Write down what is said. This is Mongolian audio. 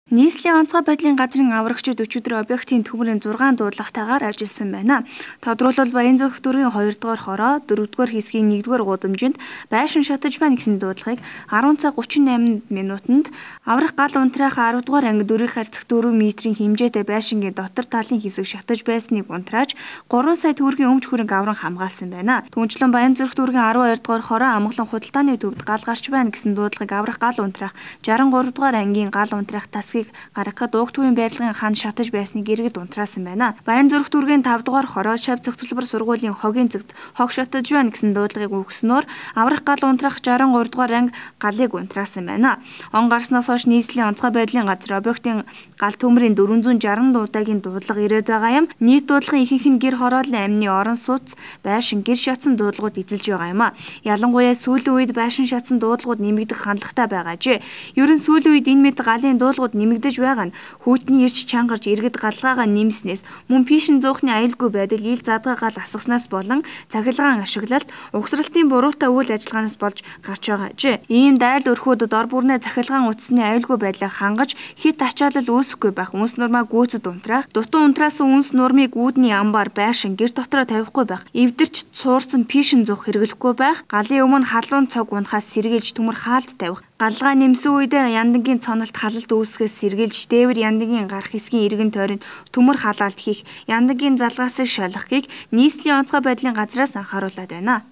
Нийслэлийн онцгой байдлын газрын аврагчид өчигдөр объектын төмрийн 6 дуудлагатайгаар ажилласан байна. Тодорхойлбол Баянзүнх дүүргийн 2 дугаар хороо 4 дугаар хэсгийн 1 дугаар гудамжинд байшин шатаж байна гэсэн дуудлагыг 10 цаг 38 минутанд аврах гал унтраах 10 дугаар анги 4 харьцах 4 метрийн хэмжээтэй байшингийн дотор талын хэсэг шатаж байсныг унтрааж 3 сая төгрөгийн өмч хөрөнгө авран хамгаалсан байна. Түүнчлэн Баянзүнх дүүргийн 12 дугаар хороо амгалан худалдааны төвд гал гарч байна гэсэн дуудлагыг аврах гал унтраах 63 дугаар ангийн гал унтраах тасгийг гаргахад уг төвийн барилгын хан шатаж байсныг иргэд унтраасан байна. Баянзүрх дүүргийн 5 дугаар хороо шав зохицолбор сургуулийн хогийн зэгт хог шатаж байна гэсэн дуудлагыг өгснөөр аврах гал унтраах 63 дугаар анги галыг унтраасан байна. Он гарснаас хойш нийслэлийн онцгой байдлын газар объектын гал төмрийн 460 удаагийн дуудлага ирээд байгаа юм. Нийт дуудлагын ихэнх нь гэр хорооллын амны орон сууц, байшин, гэр шатсан дуудлагууд эзэлж байгаа юм а. Ялангуяа сүүлийн үед байшин шатсан дуудлагууд нэмэгдэх хандлагатай байгаа жээ. Ер нь сүүлийн үед энэ мэт галын дуудлагууд нэмэгдэж байгаа нь хүйтний ирч чангарч иргэд галгаагаа нэмснээс мөн пишин зуухны аюулгүй байдал ил задгаа гал асгаснаас болон цахилгаан ашиглалт угсралтын буруутай үйл ажиллагаанаас болж гарч байгаа жээ. Ийм дайл өрхүүд дор бүрнээ цахилгаан утасны аюулгүй байдлыг хангаж хит ачаалал үүсэхгүй байх, үнс нурмаа гүйцэд унтраах, дутуу унтраасан үнс нурмыг үүдний амбар, байшин, гэр дотроо тавихгүй байх, эвдэрч цуурсан пишин зуух хэрэглэхгүй байх, галын өмнө халуун цог унахаас сэргийлж төмөр хаалт тавих, галгаа нэмсэн үедээ яндангийн цонолт халалт үүсгэхээс сэргийлж дээвэр яндангийн гарах хэсгийн эргэн тойронд төмөр халаалт хийх, яндангийн залгаасыг шалгахыг нийслэлийн онцгой байдлын газраас анхааруулад байна.